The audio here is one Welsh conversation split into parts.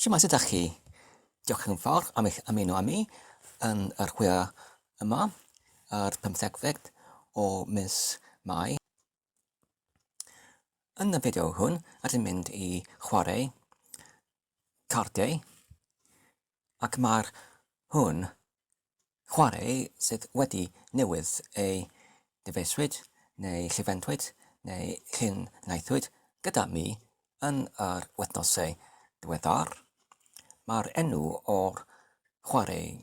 Shwmae, sut ydych chi? Diolch yn fawr am eich ymuno â mi yn yr hwyr yma, yr pymthegfed o mis Mai. Yn y fideo hwn, rydyn mynd i chwarae cardiau, ac mae'r hwn chwarae sydd wedi newydd ei dyfeiswyd neu llifentwyd neu llun-wnaethwyd gyda mi yn yr wythnosau diweddar. Mae'r enw o'r chwarae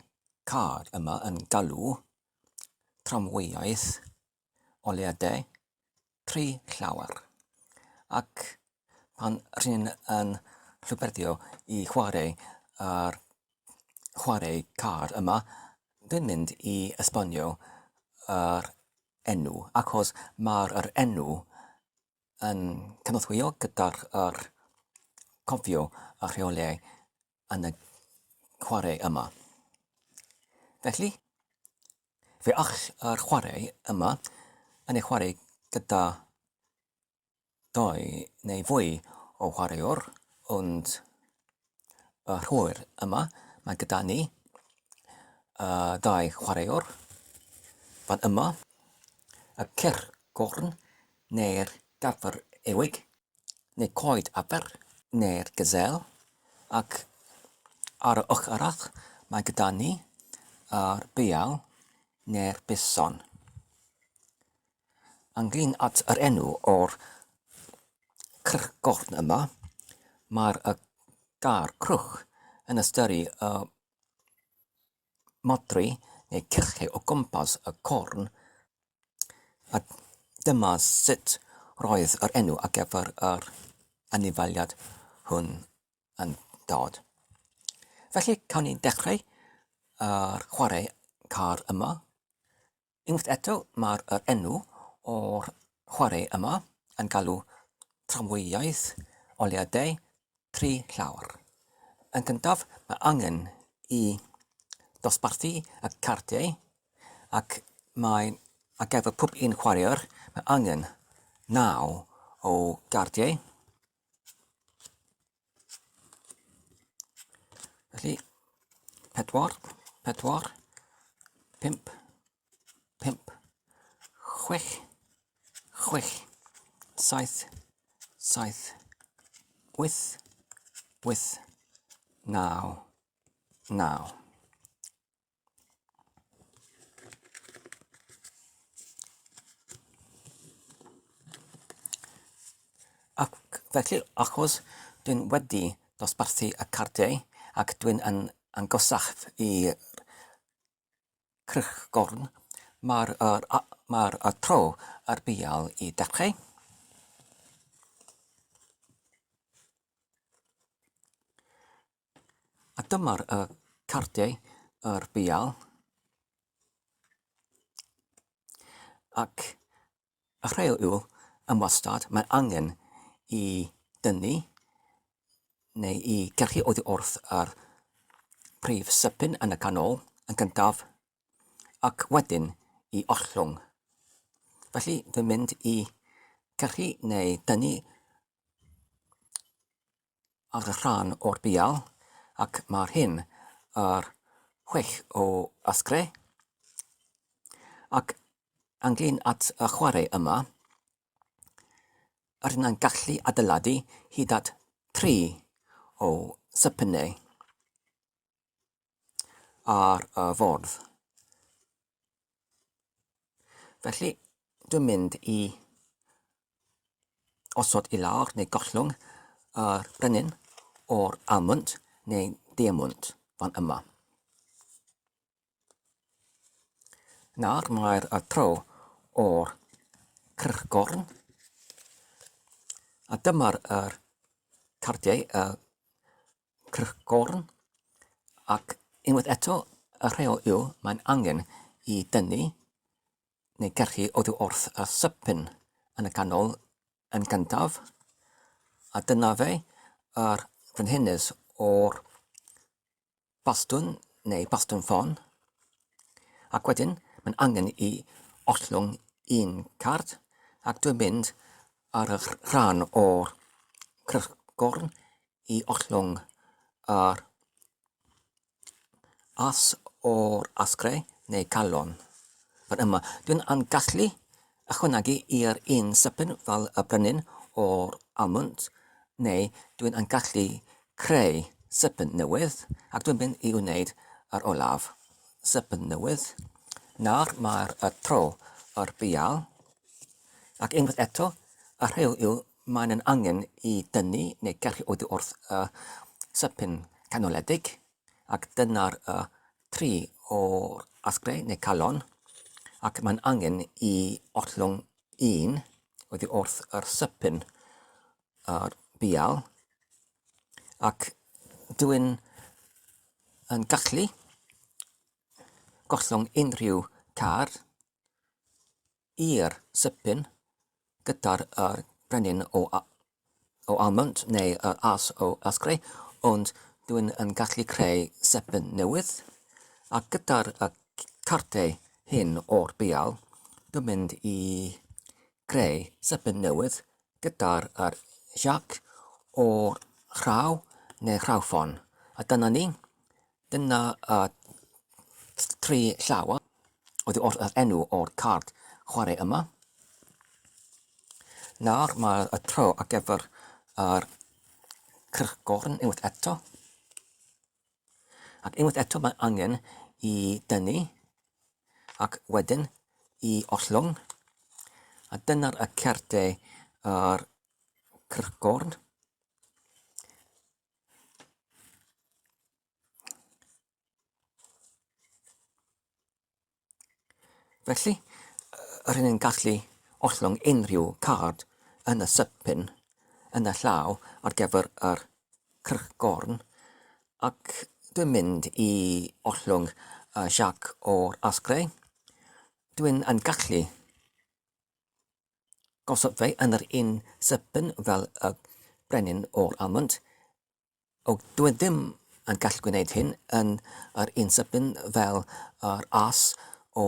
car yma yn galw tramwyaeth oleuadau 3 llawer. Ac pan rŷn yn llwybrddio i chwarae yr chwarae car yma, dwi'n mynd i esbonio yr enw, achos mae'r yr enw yn cynorthwyo gyda'r yr cofio y rheoliau yn y chwarae yma. Felly, fe all yr chwarae yma yn ei chwarae gyda dou neu fwy o chwaraewr, ond y rhwyr yma, mae gyda ni y ddau chwaraewr fan yma, y cyrchgorn neu'r gafr ewig, neu coed aber, neu'r gazelle, ac ar y ochr arall mae gyda ni yr bual neu'r bison. Ynglyn at yr enw o'r cyrchgorn yma, mae'r y gair crwch yn ystyru y modrwy neu cyrchu o gwmpas y corn, a dyma sut roedd yr enw ar gyfer yr anifeiliad hwn yn dod. Felly, cawn ni dechrau yr chwarae car yma. Unwaith eto, mae'r yr enw o'r chwarae yma yn galw tramwyaeth oleuadau 3 llawr. Yn gyntaf, mae angen i dosbarthu y cardiau ac mae ar gyfer pob un chwaraewr, mae angen 9 o gardiau. Felly, 4, 4, 5, 5, 6, 6, 7, 7, 8, 8, 9, 9. Ac felly, achos dwi'n wedi dosbarthu y cardiau ac dwi'n yn agosach i'r crychgorn, mae'r yr, mae'r y tro yr bual i dechrau. A dyma'r y cardiau, yr bual. Ac y rheol yw, yn wastad, mae angen i dynnu neu i gyrchu oddi wrth yr prif sypyn yn y canol yn gyntaf ac wedyn i ollwng. Felly, dwi'n mynd i gyrchu neu dynnu ar y rhan o'r bual ac mae'r hyn yr chwech o asgre ac ynglyn at y chwarae yma yr yna'n gallu adeiladu hyd at 3 o sypynau ar y fwrdd. Felly, dwi'n mynd i osod i lawr neu gollwng yr brenin o'r almwnt neu diemwnt fan yma. Nawr mae'r y tro o'r cyrchgorn a dyma'r yr cardiau y Crychgorn, ac unwaith eto y rheol yw mae'n angen i dynnu neu gyrchu oddi wrth y sypyn yn y canol yn gyntaf, a dyna fe, yr frenhines o'r bastwn neu bastwn ffon, ac wedyn mae'n angen i ollwng un card, ac dwi'n mynd ar y rhan o'r crychgorn i ollwng yr as o'r asgre neu calon. Fan yma, dwi'n yn gallu ychwanegu i'r un sypyn fel y brenin o'r almwnt, neu dwi'n yn gallu creu sypyn newydd, ac dwi'n mynd i wneud yr olaf, sypyn newydd. Nawr mae'r y tro yr bial, ac unwaith eto, y rheol yw Maen nhw'n angen i dynnu neu gerchu oddi wrth y sypyn canoledig, ac dyna'r y tri o'r asgre neu calon, ac mae'n angen i ollwng un oddi wrth yr sypyn yr bial, ac dwi'n yn gallu gollwng unrhyw car i'r sypyn gyda'r yr brenin o o almwnt neu yr as o asgre, ond dwi'n yn gallu creu sypyn newydd, a gyda'r y cardiau hyn o'r bial, dwi'n mynd i greu sypyn newydd gyda'r yr jac o'r rhaw neu rhawffon. A dyna ni. Dyna y tri llaw oddi wrth yr enw o'r card chwarae yma. Nawr mae y tro ar gyfer yr cyrchgorn unwaith eto. Ac unwaith eto mae angen i dynnu ac wedyn i ollwng. A dyna'r y cerdau yr cyrchgorn. Felly, rydyn ni'n gallu ollwng unrhyw card yn y sypyn yn y llaw ar gyfer yr cyrchgorn, ac dwi'n mynd i ollwng y jac o'r asgre. Dwi'n yn gallu gosod fe yn yr un sypyn fel y brenin o'r almond. O, dw i ddim yn gallu gwneud hyn yn yr un sypyn fel yr as o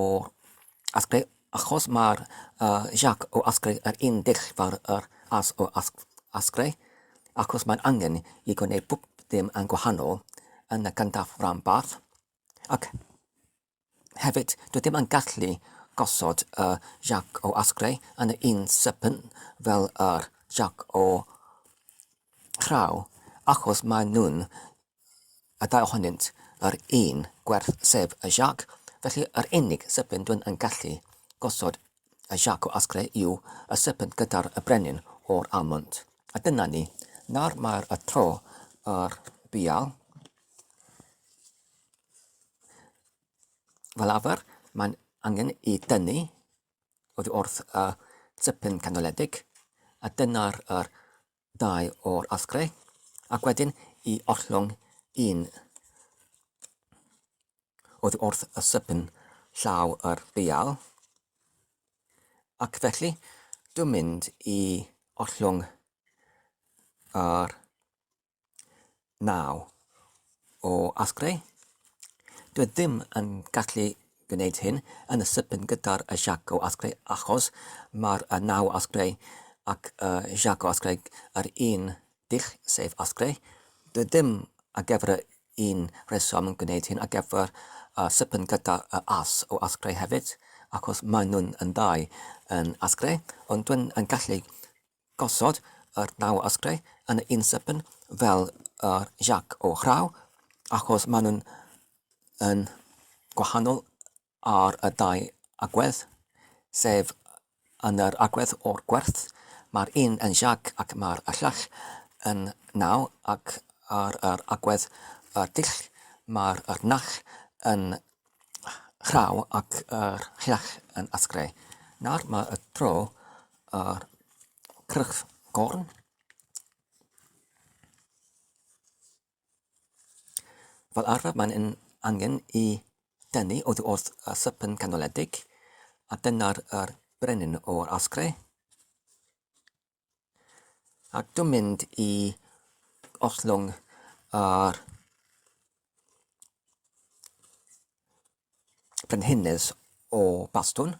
asgre, achos mae'r uh, jac o asgre yr un dull fel yr as o asgre, achos mae'n angen i gwneud pob dim yn gwahanol yn y gyntaf rhanbarth. Ac Hefyd, dwi ddim yn gallu gosod y jac o asgre yn y un sypyn fel yr jac o rhaw, achos maen nhw'n, y ddau ohonynt, yr un gwerth sef y jac, felly yr unig sypyn dwi'n yn gallu gosod y jac o asgre yw y sypyn gyda'r y brenin o'r almwnt. A dyna ni. Nawr mae'r y tro yr bial. Fel arfer, mae'n angen i dynnu oddi wrth y tipyn canoledig, a dyna'r yr dau o'r asgre, ac wedyn i ollwng un oddi wrth y sypyn llaw yr bial. Ac felly, dwi'n mynd i ollwng yr 9 o asgre. Dwi ddim yn gallu gwneud hyn yn y sypyn gyda'r y jac o asgre achos mae'r y 9 asgre ac y jac o asgre yr un dull, sef asgre. Dwi ddim ar gyfer y un rheswm yn gwneud hyn ar gyfer y sypyn gyda y as o asgre hefyd achos maen nhw'n yn ddau yn asgre, ond dwi'n yn gallu Gosod yr naw asgre yn y un sypyn fel yr jac o chraw, achos maen nhw'n yn gwahanol ar y ddau agwedd, sef yn yr agwedd o'r gwerth, mae'r un yn jac ac mae'r y llall yn naw, ac ar yr agwedd yr dull, mae'r yr nall yn chraw ac yr llall yn asgre. Nawr mae y tro yr cryf gorn. Fel arfer mae'n angen i dynnu oddi wrth y sypyn canoledig a dyna'r yr brenin o'r asgre. Ac dwi'n mynd i ollwng yr brenhines o bastwn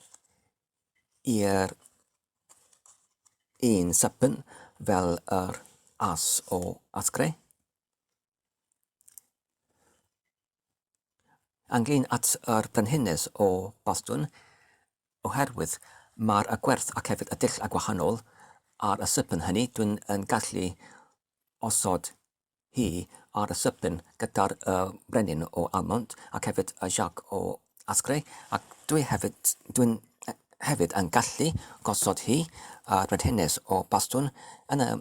i'r un sypyn fel yr as o asgre. Ynglyn at yr brenhines o Bostwn, oherwydd mae'r y gwerth ac hefyd y dull a gwahanol ar y sypyn hynny, dwi'n yn gallu osod hi ar y sypyn gyda'r y brenin o Almont ac hefyd y Jacques o Ascre, ac dwi hefyd, dwi'n hefyd yn gallu gosod hi a'r brenhines o Bostwn yn y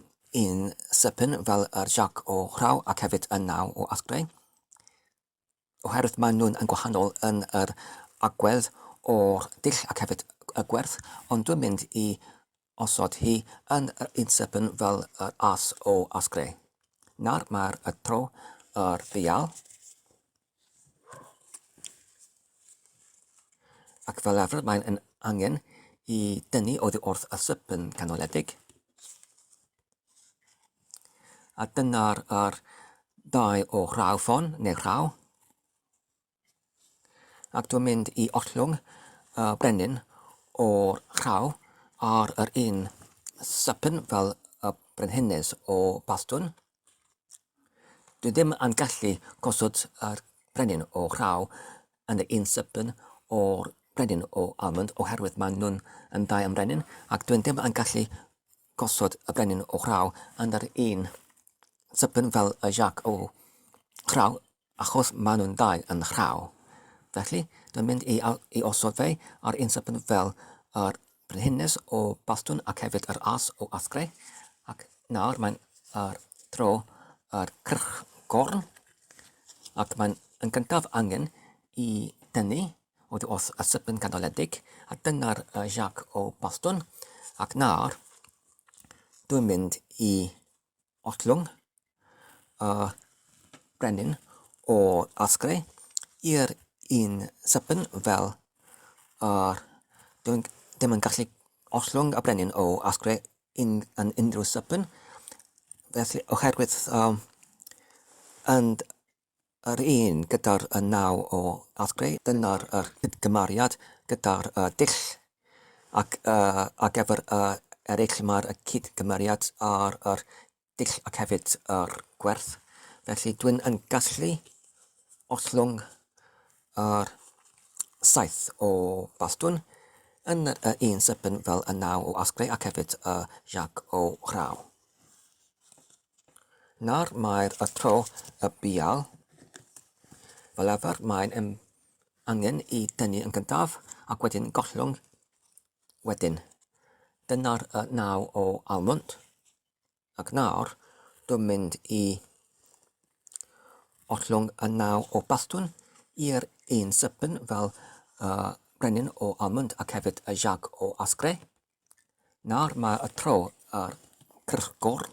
un sypyn fel yr Jacques o Rhaw ac hefyd y Naw o Ascre. oherwydd maen nhw'n yn gwahanol yn yr agwedd o'r dull ac hefyd y gwerth, ond dwi'n mynd i osod hi yn yr un sypyn fel yr as o asgre. Nawr mae'r y tro yr ddial. Ac fel arfer mae'n yn angen i dynnu oddi wrth y sypyn canoledig. A dyna'r yr dau o rhaw ffon, neu rhaw. Ac dwi'n mynd i ollwng y brenin o'r rhaw ar yr un sypyn fel y brenhines o bastwn. Dwi ddim yn gallu gosod yr brenin o rhaw yn y un sypyn o'r brenin o almond oherwydd maen nhw'n yn ddau yn brenin ac dwi'n ddim yn gallu gosod y brenin o rhaw yn yr un sypyn fel y Jacques o rhaw achos maen nhw'n ddau yn rhaw. Felly, dwi'n mynd i, i osod fe ar un sypyn fel yr brenhines o bastwn ac hefyd yr as o asgre. Ac nawr mae'n yr tro yr cyrchgorn ac mae'n yn gyntaf angen i dynnu oddi wrth y sypyn ganoledig, a dyna'r Jacques o Boston, ac nawr dwi'n mynd i ollwng y brenin o Asgre i'r un sypyn fel yr... Dwi'n ddim yn gallu ollwng y brenin o Asgre yn, yn unrhyw sypyn, felly oherwydd um, yn Yr un gyda'r y naw o Asgre, dyna'r yr cydgymariad gyda'r y dull, ac y ar gyfer y eraill mae'r y cydgymeriad ar yr dull ac hefyd yr gwerth. Felly dwi'n yn gallu ollwng yr saith o bastwn yn y un sypyn fel y naw o Asgre ac hefyd y jac o rhaw. Nawr mae'r y tro y bual. Fel arfer mae'n yn angen i dynnu yn gyntaf ac wedyn gollwng wedyn. Dyna'r y naw o almond. Ac nawr dwi'n mynd i ollwng y naw o bastwn i'r un sypyn fel y brenin o almond ac hefyd y jac o asgre. Nawr mae y tro ar cyrchgor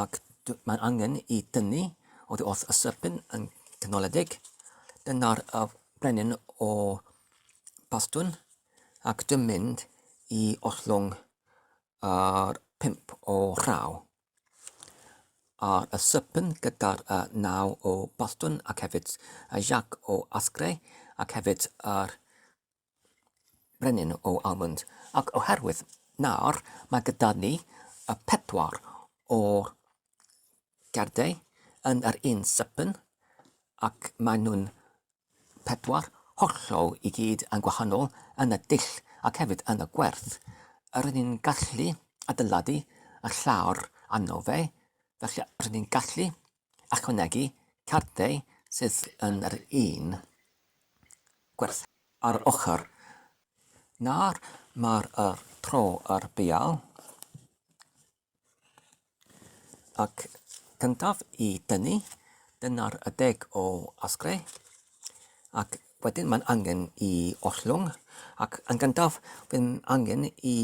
ac mae'n angen i dynnu oddi wrth y serpyn yn canoledig. Dyna'r y brenin o bastwn ac dwi'n mynd i ollwng yr pump o rhaw ar y serpyn gyda'r y naw o bastwn ac hefyd y jac o asgre ac hefyd yr brenin o Almond, ac oherwydd nawr mae gyda ni y pedwar o'r gerdau yn yr un sypyn, ac maen nhw'n pedwar hollol i gyd yn gwahanol yn y dull ac hefyd yn y gwerth. Yr ydyn ni'n gallu adeiladu y llawr arno fe, felly rydyn ni'n gallu ychwanegu cardiau sydd yn yr un gwerth ar yr ochr. Nawr mae'r yr tro yr bual ac cyntaf i dynnu, dyna'r y deg o asgre ac wedyn mae'n angen i ollwng ac yn gyntaf mae'n angen i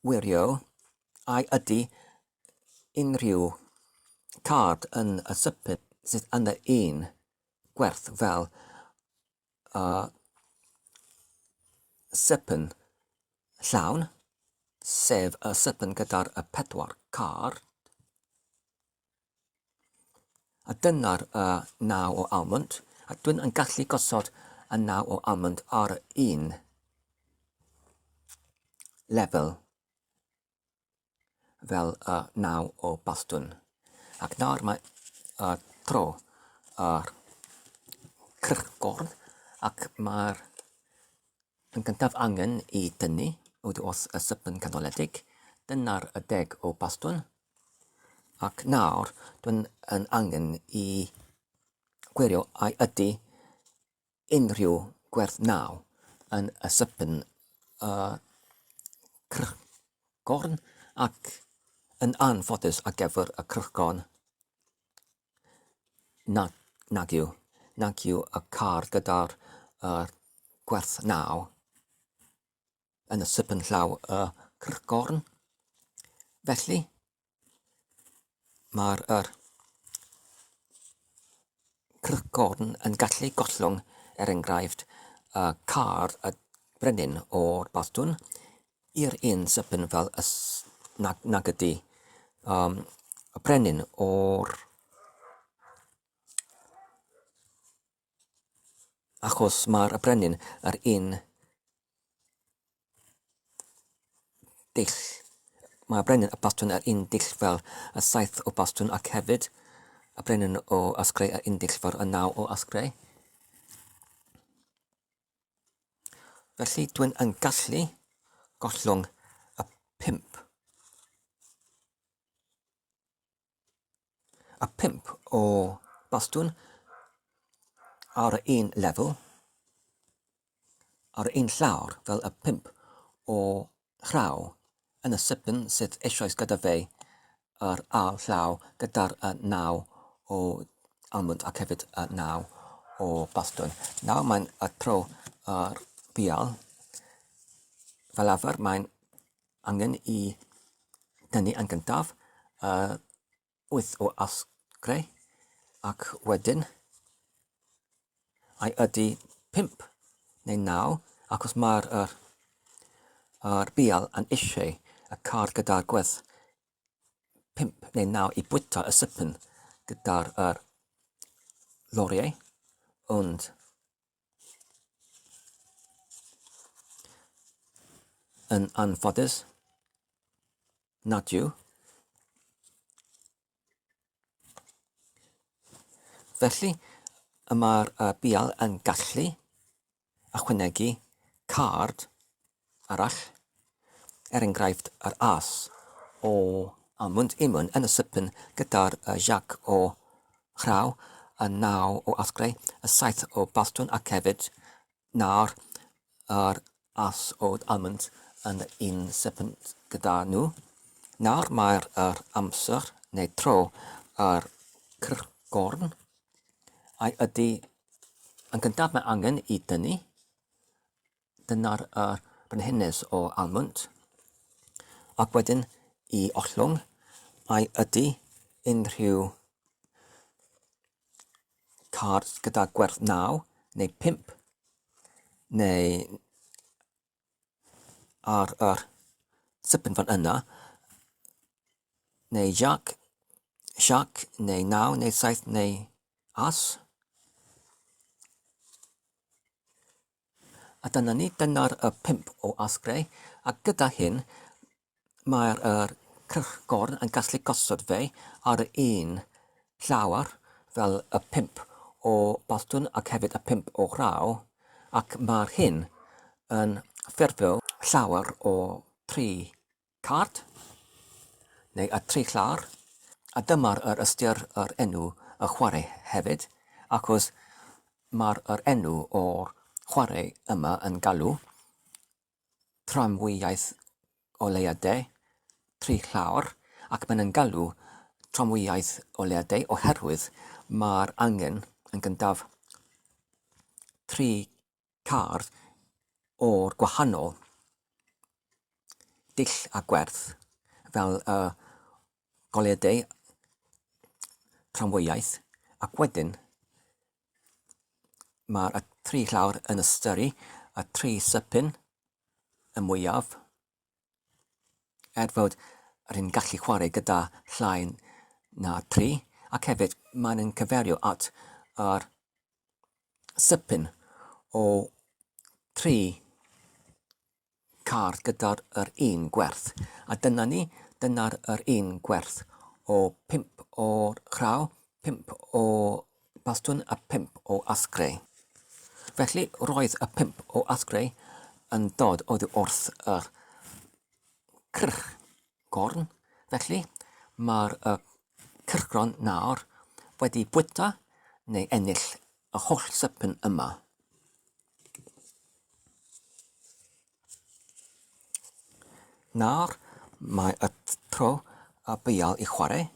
wirio ai ydy unrhyw card yn y sypyn sydd yn y un gwerth fel y sypyn llawn, sef y sypyn gyda'r y pedwar card. A dyna'r y naw o almond, a dwi'n yn gallu gosod y naw o almond ar y un lefel fel y naw o bastwn. Ac nawr mae y tro yr crychgorn ac mae'r yn gyntaf angen i dynnu oddi wrth y sypyn canoledig. Dyna'r y deg o bastwn. Ac nawr dwi'n yn angen i gwirio ai ydy unrhyw gwerth naw yn y sypyn y crychgorn ac yn anffodus ar gyfer y crychgorn Na, nag yw. Nag yw y car gyda'r uh, gwerth naw yn y sypyn llaw y crychgorn. Felly, mae'r er, crychgorn yn gallu gollwng, er enghraifft, y car y brenin o'r bastwn i'r un sypyn fel y nag, nag ydy um, y brenin o'r achos mae'r brenin yr un dull. Mae'r brenin y bastwn yr un dull fel y saith o bastwn ac hefyd y brenin o asgrau yr un dull fel y naw o asgrau. Felly dwi'n yn gallu gollwng y pump. Y pump o bastwn ar y un lefel, ar y un llawr fel y pump o Rhaw yn y sypyn sydd eisoes gyda fe yr ail llaw gyda'r y naw o almwnd ac hefyd y naw o bastwn. Nawr mae'n y tro yr bual. Fel arfer mae'n angen i dynnu yn gyntaf y wyth o asgrau ac wedyn ai ydy pump neu naw achos mae'r yr, yr bual yn eisiau y car gyda'r gwerth pump neu naw i bwyta y sypyn gyda'r yr loriau ond yn anffodus nad yw. Felly, y mae'r uh, bial yn gallu ychwanegu card arall, er enghraifft yr as o almwnd imwn yn y sypyn gyda'r uh, jac o chraw, y naw o asgrau, y saith o bastwn ac hefyd Nawr, yr as o almond yn un serpent gyda nhw. Nawr mae'r yr amser neu tro yr cyrchgorn. Ai ydy yn gyntaf mae angen i dynnu. Dyna'r yr brenhines o almond. Ac wedyn i ollwng. Ai ydy unrhyw card gyda gwerth 9 neu 5 neu ar yr sypyn fan yna neu jac, siac neu 9 neu 7 neu as. A dyna ni, dyna'r y pump o asgrau, a gyda hyn mae'r yr cyrchgorn yn gallu gosod fe ar y un llawr fel y pump o bastwn ac hefyd y pump o rhaw, ac mae'r hyn yn ffurfio llawer o tri Cart, neu y tri llawr, a dyma'r yr ystyr yr enw y chwarae hefyd, achos mae'r yr enw o'r chwarae yma yn galw tramwyaeth oleuadau tri llawr, ac mae'n yn galw tramwyaeth oleuadau oherwydd mae'r angen yn gyntaf tri car o'r gwahanol dull a gwerth, fel y goleuadau tramwyaeth, ac wedyn mae'r tri llawr yn ystyru y tri sypyn y mwyaf, er fod yr un gallu chwarae gyda llai na tri, ac hefyd mae'n yn cyferio at yr sypyn o tri car gyda'r yr un gwerth. A dyna ni, dyna'r yr un gwerth o pump o'r chraw, pump o bastwn a pump o asgrau. Felly, roedd y pump o asgrau yn dod oddi wrth yr cyrchgorn. Felly, mae'r y cyrchgron nawr wedi bwyta neu ennill y holl sypyn yma. Nawr mae y tro y bual i chwarae.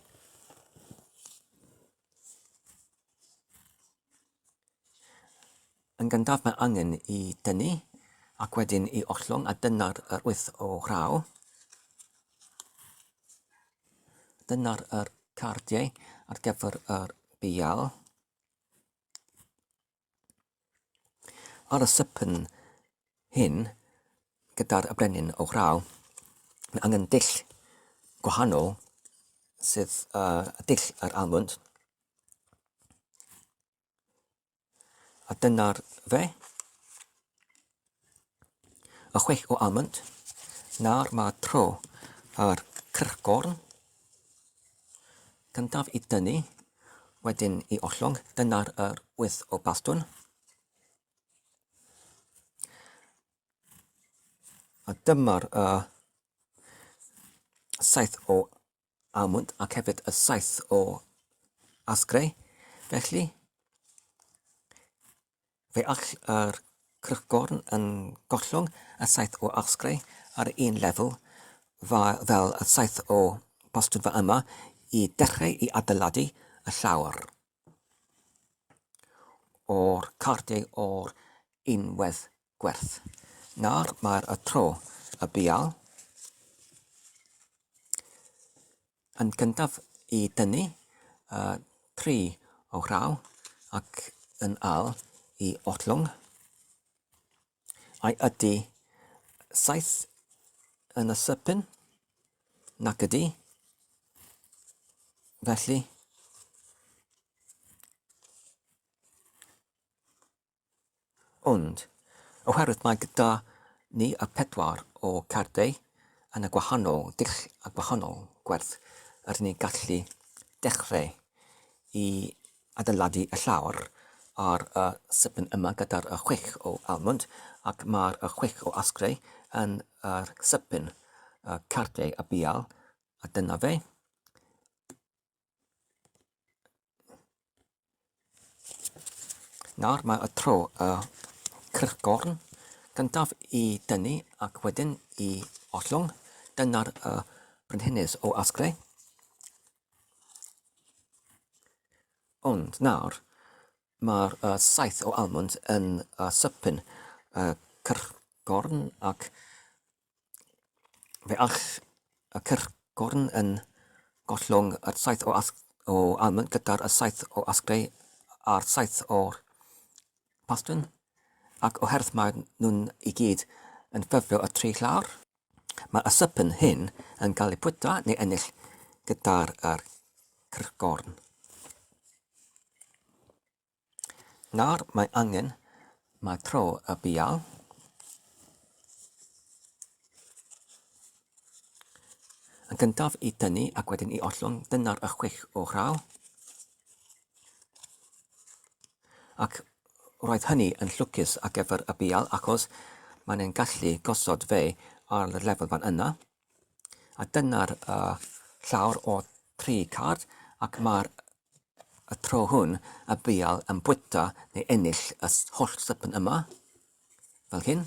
Yn gyntaf mae angen i dynnu ac wedyn i ollwng a dyna'r yr wyth o rhaw. Dyna'r yr cardiau ar gyfer yr bual. Ar y sypyn hyn, gyda'r brenin o rhaw, mae angen dull gwahanol sydd uh, dull yr almwnd. A dyna'r fe. Y chwech o almwnd. Nawr mae tro yr cyrchgorn. Gyntaf i dynnu, wedyn i ollwng, dyna'r yr wyth o bastwn. A dyma'r saith o almwnd ac hefyd y saith o asgrau. Felly, Fe all yr crychgorn yn gollwng y saith o asgrau ar un lefel fel y saith o bostwn fa yma i dechrau i adeiladu y llawr o'r cardiau o'r unwedd gwerth. Nawr mae'r y tro y bual. Yn gyntaf i dynnu y tri o rhaw ac yn ail i ollwng. Ai ydy saith yn y sypyn? Nac ydy. Felly, Ond, oherwydd mae gyda ni y pedwar o cardiau yn y gwahanol dull a gwahanol gwerth, rydyn ni'n gallu dechrau i adeiladu y llawr ar y sypyn yma gyda'r y chwech o almwnd ac mae'r y chwech o asgrau yn yr sypyn y cardiau y bial a dyna fe. Nawr mae y tro y crychgorn gyntaf i dynnu ac wedyn i ollwng. Dyna'r y brenhines o asgre. Ond nawr mae'r y saith o almond yn y sypyn y cyrchgorn ac Fe all y cyrchgorn yn gollwng yr saith o, as o almond gyda'r y saith o asgrau a'r saith o'r pastwn, ac oherwydd mae nhw'n i gyd yn ffurfio y tri llawr, mae'r ysypyn hyn yn cael eu pwyta neu ennill gyda'r yr cyrchgorn. Nawr mae angen, mae tro y bual. Yn gyntaf i dynnu ac wedyn i ollwng, dyna'r y chwech o rhaw. Ac roedd hynny yn llwcus ar gyfer y bual achos mae'n e'n gallu gosod fe ar y lefel fan yna. A dyna'r uh, llawr o tri card ac mae'r Y tro hwn, y bual yn bwyta neu ennill y holl sypyn yma, fel hyn.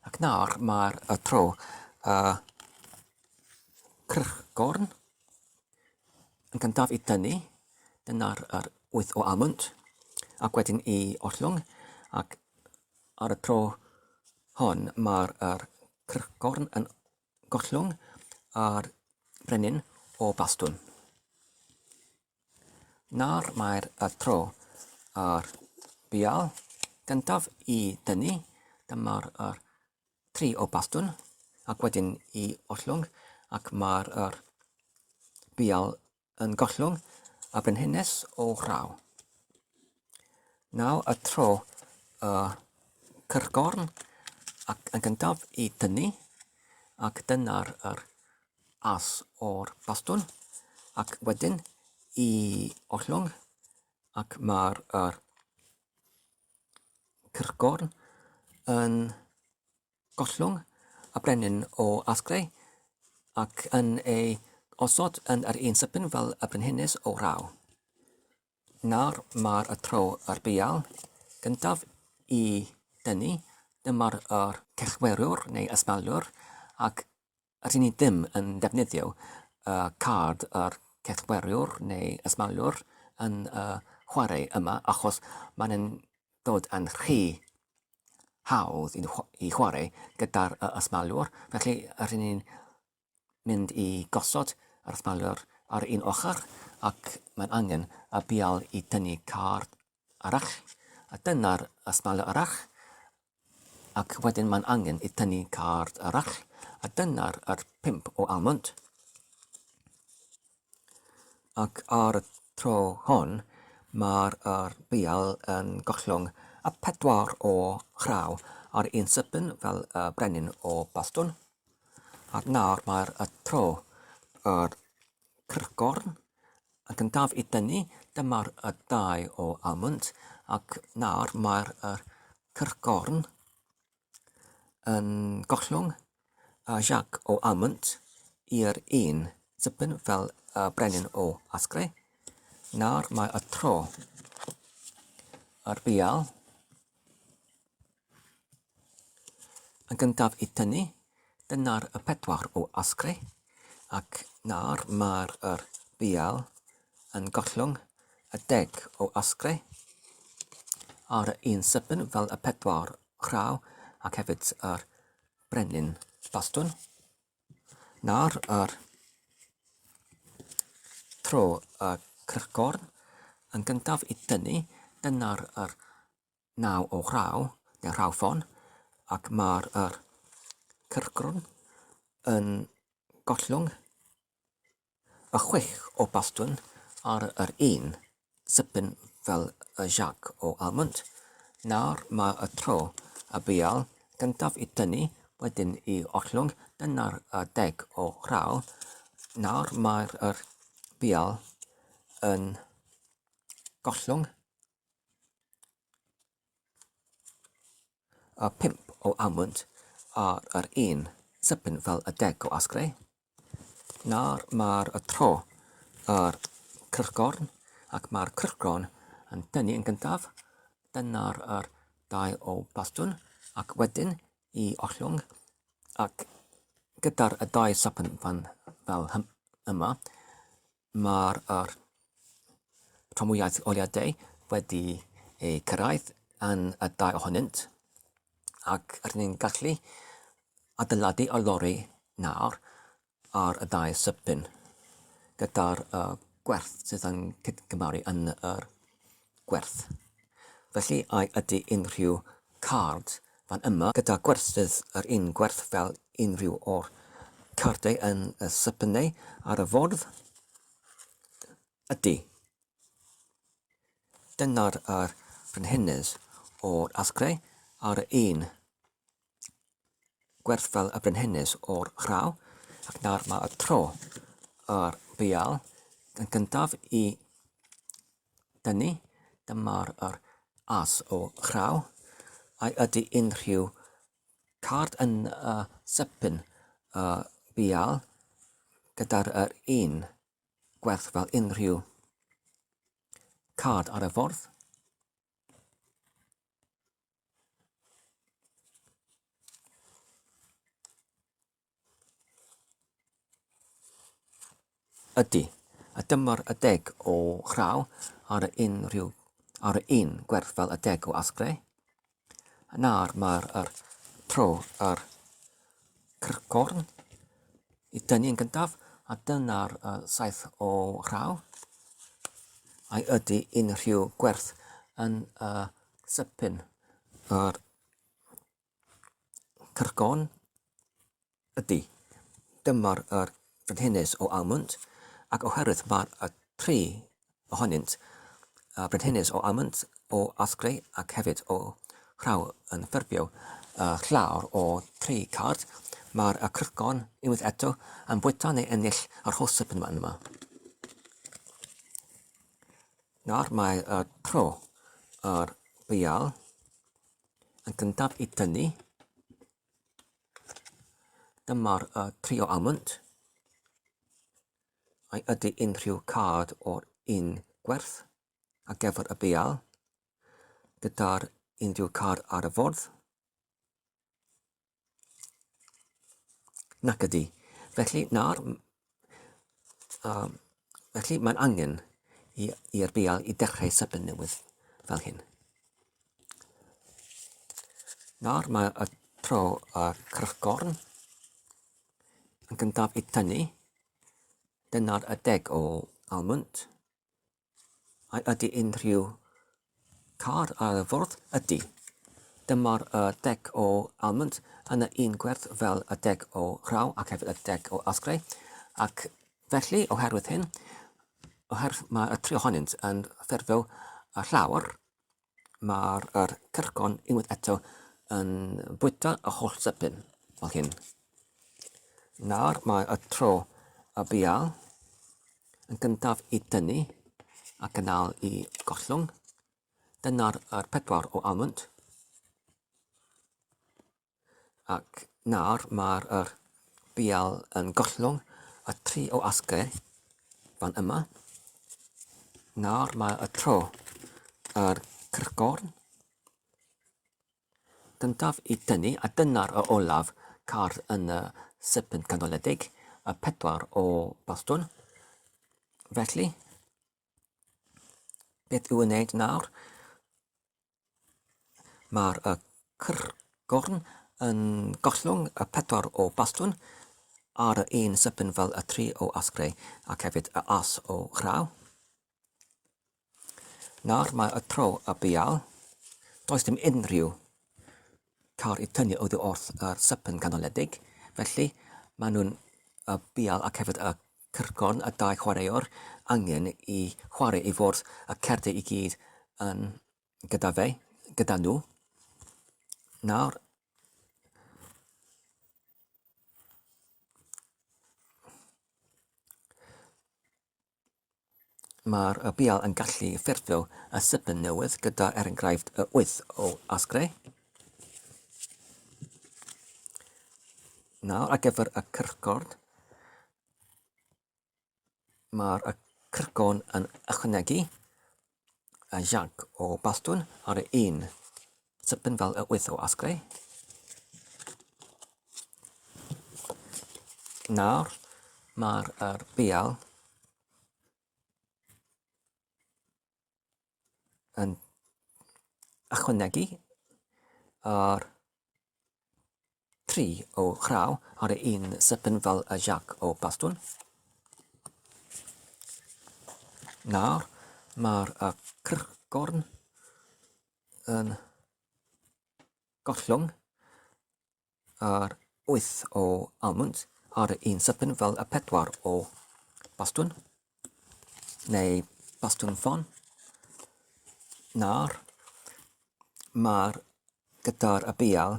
Ac nawr mae'r y tro y crychgorn yn gyntaf i dynnu, dyna'r yr wyth o almwnt, ac wedyn i ollwng, ac ar y tro hon mae'r yr crychgorn yn gollwng a'r brenin o bastwn. Nawr mae'r y tro a'r bual gyntaf i dynnu, dyma'r yr tri o bastwn, ac wedyn i ollwng, ac mae'r yr bual yn gollwng y brenhines o raw. Nawr y tro y cyrgorn ac yn gyntaf i dynnu ac dyna'r yr as o'r bastwn ac wedyn i ollwng. Ac mae'r er cyrchgorn yn gollwng y brenin o asgrau ac yn ei osod yn yr un sypyn fel y brenhines o raw. Nawr mae'r y tro yr bual gyntaf i dynnu, dyma'r yr cellwerwr neu ysmalwr ac Rydyn ni ddim yn defnyddio y card yr cellwerwr neu ysmalwr yn y chwarae yma achos mae'n yn dod yn rhy hawdd i chwarae gyda'r ysmalwr. Felly rydyn ni'n mynd i gosod yr ysmalwr ar un ochr ac mae'n angen y bual i dynnu card arall. A dyna'r ysmalwr arall. Ac wedyn mae'n angen i tynnu card arall, a dyna'r yr pump o almond. Ac ar y tro hon, mae'r yr bual yn gollwng y pedwar o chraw ar un sypyn fel y brenin o bastwn. Ac nawr mae'r y tro yr cyrchgorn yn gyntaf i dynnu, dyma'r y dau o almwnt, ac nawr mae'r yr cyrchgorn yn gollwng y jac o almwnt i'r un sypyn fel y brenin o asgre. Nawr mae y tro yr bual Yn gyntaf i tynnu, dyna'r y pedwar o asgre, ac nawr mae'r yr bual yn gollwng y deg o asgre ar y un sypyn fel y pedwar rhaw ac hefyd yr brenin bastwn. Nawr yr tro y crychgorn yn gyntaf i tynnu, dyna'r yr naw o rhaw, neu rhaw ffon, ac mae'r yr cyrchgrwn yn gollwng y chwech o bastwn ar yr un sypyn fel y jac o almwnt. Nawr mae y tro y bual gyntaf i dynnu, wedyn i ollwng, dyna'r y deg o rhaw. Nawr mae'r yr bual yn gollwng Y pump o almwnt ar yr un sypyn fel y deg o asgre. Nawr mae'r y tro yr cyrchgorn ac mae'r cyrchgorn yn dynnu yn gyntaf. Dyna'r yr dau o bastwn ac wedyn i ollwng ac gyda'r y dau sypyn fan fel yma Mae'r yr tramwyaeth oleuadau wedi eu cyrraedd yn y dau ohonynt, ac rydyn ni'n gallu adeiladu y lori nawr ar y dau sypyn gyda'r uh, gwerth sydd yn cydgymaru yn yr gwerth. Felly, ai ydy unrhyw card fan yma gyda gwerthydd yr un gwerth fel unrhyw o'r cardiau yn y sypynau ar y fwrdd? Ydy. Dyna'r yr frenhines o'r asgre ar y un gwerth fel y brenhines o'r rhaw, ac nawr mae y tro yr bual yn gyntaf i dynnu, dyma'r yr as o rhaw, ai ydy unrhyw card yn y sypyn y bual gyda'r yr un gwerth fel unrhyw card ar y fwrdd? Ydy, a dyma'r adeg o chraw ar y unrhyw ar y un gwerth fel adeg o asgre. Nawr mae'r yr tro yr cyrcorn i dynnu yn gyntaf, a dyna'r uh, saith o rhaw. Ai ydy unrhyw gwerth yn y uh, sypyn yr cyrcon? Ydy. Dyma'r yr frenhines o Almwnt, ac oherwydd mae'r y tri ohonynt, y brenhines o Almwnt, o Asgrey ac hefyd o Rhaw yn ffurfio y llawr o tri card, mae'r y cyrcon unwaith eto yn bwyta neu ennill yr holl sypyn yma. Nawr mae y tro yr bial yn gyntaf i dynnu. Dyma'r y trio almond. Ai ydy unrhyw card o'r un gwerth ar gyfer y bial gyda'r unrhyw card ar y fwrdd? Nac ydy. Felly, nawr, felly mae'n angen i'r bial i dechrau syben newydd fel hyn. Nawr mae y tro y crychgorn yn gyntaf i tynnu. Dyna'r y deg o almwnt. A ydy unrhyw car ar y fwrdd? Ydy. Dyma'r y dec o almond yn y un gwerth fel y dec o rhaw ac hefyd y dec o asgrau. Ac felly, oherwydd hyn, oherwydd mae y tri ohonynt yn ffurfio y llawr, Mae'r yr cyrcon unwaith eto yn bwyta y holl sypyn fel hyn. Nawr mae y tro y bial yn gyntaf i dynnu ac yn ôl i gollwng. Dyna'r yr pedwar o almond. Ac nawr mae'r yr bial yn gollwng y tri o asgau fan yma. Nawr mae y tro yr cyrchgorn gyntaf i dynnu, a dyna'r y olaf car yn y sypyn canoledig, y pedwar o bastwn. Felly, beth yw ei wneud nawr? Mae'r y cyrchgorn yn gollwng y pedwar o bastwn ar y un sypyn fel y tri o asgrau ac hefyd y as o chraw. Nawr mae y tro y bial. Does dim unrhyw car i tynnu oddi wrth yr sypyn canoledig, felly maen nhw'n y bial ac hefyd y cyrchgorn, y dau chwaraewr, angen i chwarae i fwrdd y cerdau i gyd yn gyda fe, gyda nhw. Nawr, mae'r y bial yn gallu ffurfio y sypyn newydd gyda, er enghraifft, y 8 o asgrau. Nawr, ar gyfer y cyrchgord, Mae'r cyrcon yn ychwanegu y jac o bastwn ar y un sypyn fel y wyth o asgrau. Nawr mae'r er bial yn ychwanegu yr tri o chraw ar y un sypyn fel y jac o bastwn. Nawr mae'r y cyrchgorn yn gollwng yr wyth o almwnt ar y un sypyn fel y pedwar o bastwn neu bastwn ffon. Nawr mae'r gyda'r y bial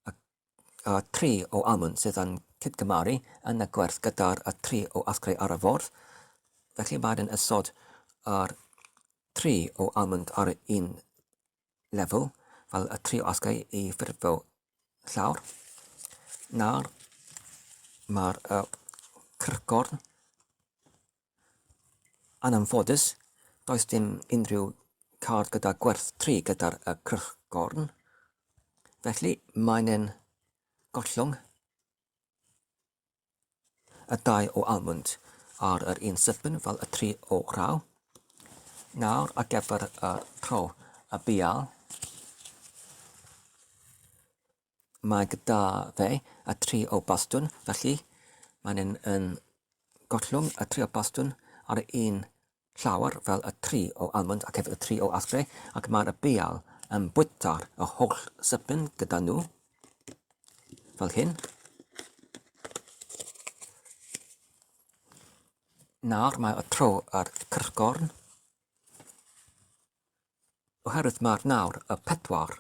y, y tri o almwnt sydd yn cydgymaru yn y gwerth gyda'r y tri o asgrau ar y fwrdd. Felly mae'n yn ysod yr tri o almwnt ar y un lefel, fel y tri o asgau i ffurfio llawr. Nawr mae'r y cyrchgorn Yn anffodus, does dim unrhyw card gyda gwerth 3 gyda'r y crychgorn, felly mae'n e'n gollwng y dau o almwnd ar yr un sypyn fel y tri o rhaw. Nawr ar gyfer y tro y bial, Mae gyda fe y tri o bastwn, felly mae'n yn, yn gollwng y tri o bastwn ar y un llawr fel y tri o almond ac hefyd y tri o asgre, ac mae'r bial yn bwyta'r y holl sypyn gyda nhw, fel hyn. Nawr mae y tro ar cyrchgorn. Oherwydd mae'r nawr y pedwar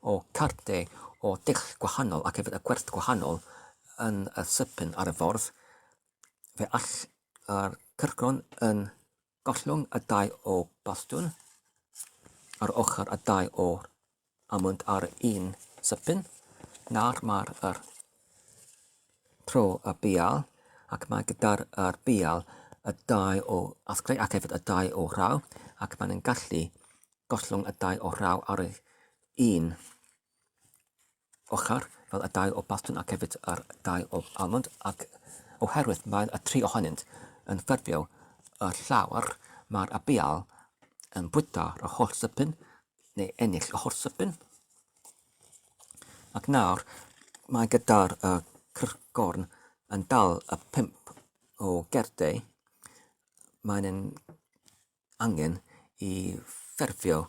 o cardiau o dull gwahanol ac hefyd y gwerth gwahanol yn y sypyn ar y ffordd, fe all yr cyrchgron yn gollwng y dau o bastwn ar ochr y dau o'r almwnd ar un sypyn. Nawr mae'r yr tro y bial ac mae gyda'r yr bial y dau o asgrau ac hefyd y dau o rhaw ac mae'n gallu gollwng y dau o rhaw ar y un ochr, fel y dau o bastwn ac hefyd yr dau o almond, ac oherwydd mae y tri ohonynt yn ffurfio y llawr, mae'r abial yn bwyta yr holl sypyn, neu ennill y holl sypyn. Ac nawr, mae gyda'r uh, cyrgorn yn dal y pump o gerdau, mae'n angen i ffurfio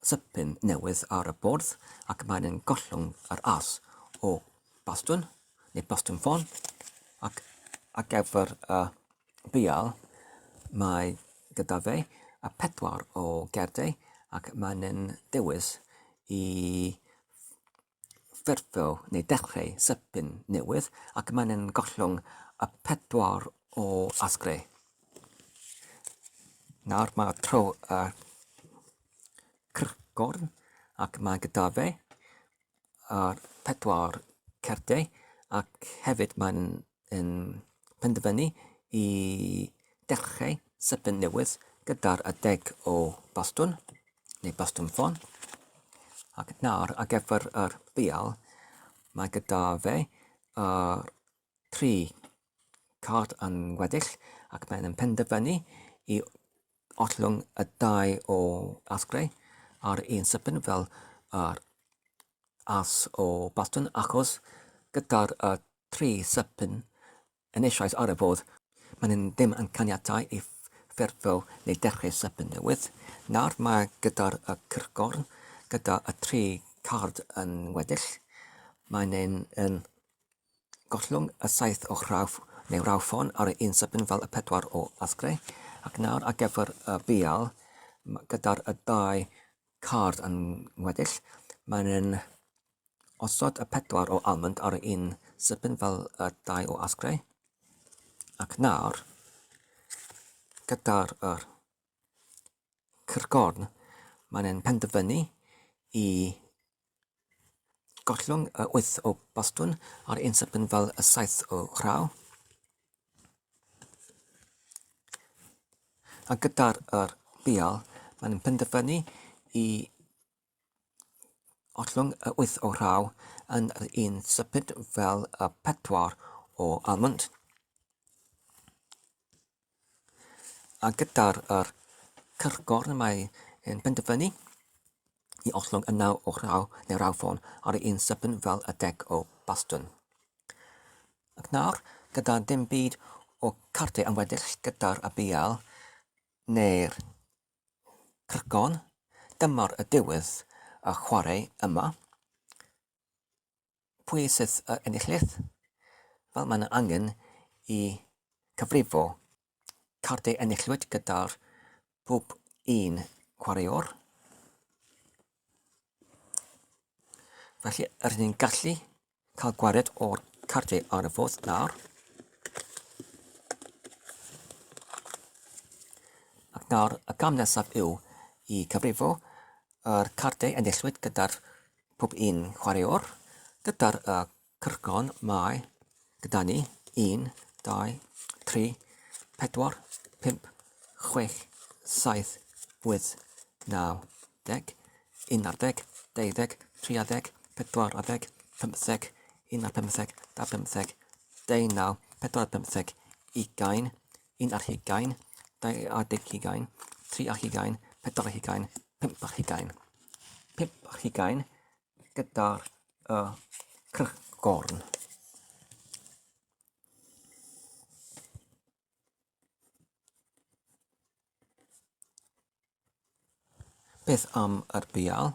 sypyn newydd ar y bwrdd ac mae'n yn gollwng yr as o bastwn neu bastwn ffon ac ar gyfer y bual mae gyda fe y pedwar o gerdau ac mae'n yn dewis i ffurfio neu dechrau sypyn newydd ac mae'n yn gollwng y pedwar o asgre. Nawr mae tro y cyrchgorn ac mae gyda fe yr pedwar cerdau ac hefyd mae'n yn penderfynu i dechrau sypyn newydd gyda'r adeg o bastwn neu bastwn ffon. Ac nawr ar gyfer yr bial mae gyda fe yr tri card yn weddill ac mae'n penderfynu i ollwng y dau o asgrau ar un sypyn fel yr as o bastwn achos gyda'r y tri sypyn yn eisoes ar y bwrdd, maen nhw ddim yn caniatáu i ffurfio neu dechrau sypyn newydd. Nawr mae gyda'r y cyrchgorn gyda y tri card yn weddill, mae'n ein yn gollwng y saith o rawf neu rawffon ar y un sypyn fel y pedwar o asgre, ac nawr ar gyfer y bial, gyda'r y dau card yn weddill, mae'n yn osod y pedwar o almond ar y un sypyn fel y dau o asgre, ac nawr, gyda'r yr cyrgorn, mae'n yn penderfynu i gollwng y wyth o bastwn ar un sypyn fel y saith o rhaw. A gyda'r yr bial, mae'n penderfynu i ollwng y wyth o rhaw yn yr un sypyd fel y pedwar o almond. A gyda'r yr cyrgorn mae e'n penderfynu i ollwng y naw o rhaw neu raw ffôn ar yr un sypyn fel y deg o bastwn. Ac nawr, gyda dim byd o cardiau yn weddill gyda'r abial neu'r cyrgorn, dyma'r y diwedd y chwarae yma. Pwy sydd yr enillydd? Wel, mae yna angen i cyfrifo cardiau enillwyd gyda'r pob un chwaraewr. Felly, rydyn ni'n gallu cael gwared o'r cardiau ar y fwrdd nawr. Ac nawr, y cam nesaf yw i cyfrifo yr cardiau enillwyd gyda'r pob un chwaraewr. Gyda'r uh, cyrgon mae gyda ni 1, 2, 3, 4, 5, 6, 7, 8, 9, 10, 11, 12, 13, 14, 15, 15, 15, 19, 45, 20, 21, 22, 23, 24, 25. 25 gyda'r y crychgorn. Beth am yr bial?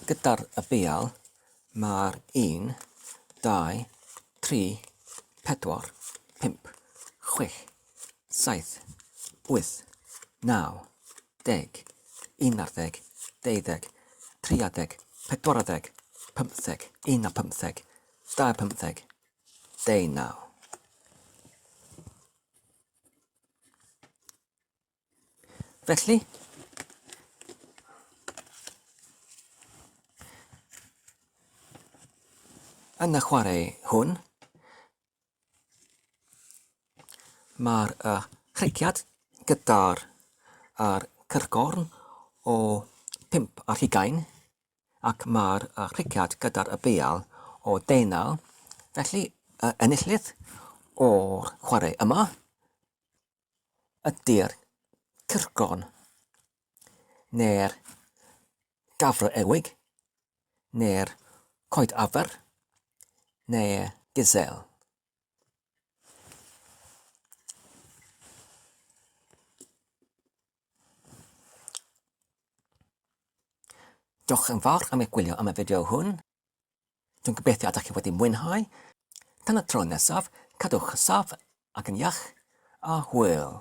Gyda'r y bial, mae'r 1, 2, 3, 4, 5, 6, 7, 8, 9, 10, 11, 12, 30, 40, 15, 15, 25, 19. Felly, yn y chwarae hwn, mae'r uh, rhediad gyda'r er cyrgorn o 5 ar hugain ac mae'r uh, rhediad gyda'r y beal o deunaw. Felly, y enillydd o'r chwarae yma ydy'r cyrgon neu'r gafr ewig neu'r coed afr neu gazelle. Diolch yn fawr am eich gwylio am y fideo hwn. Dwi'n gobeithio ydych chi wedi mwynhau. Tan y tro nesaf, cadwch saff ac yn iach, a hwyl!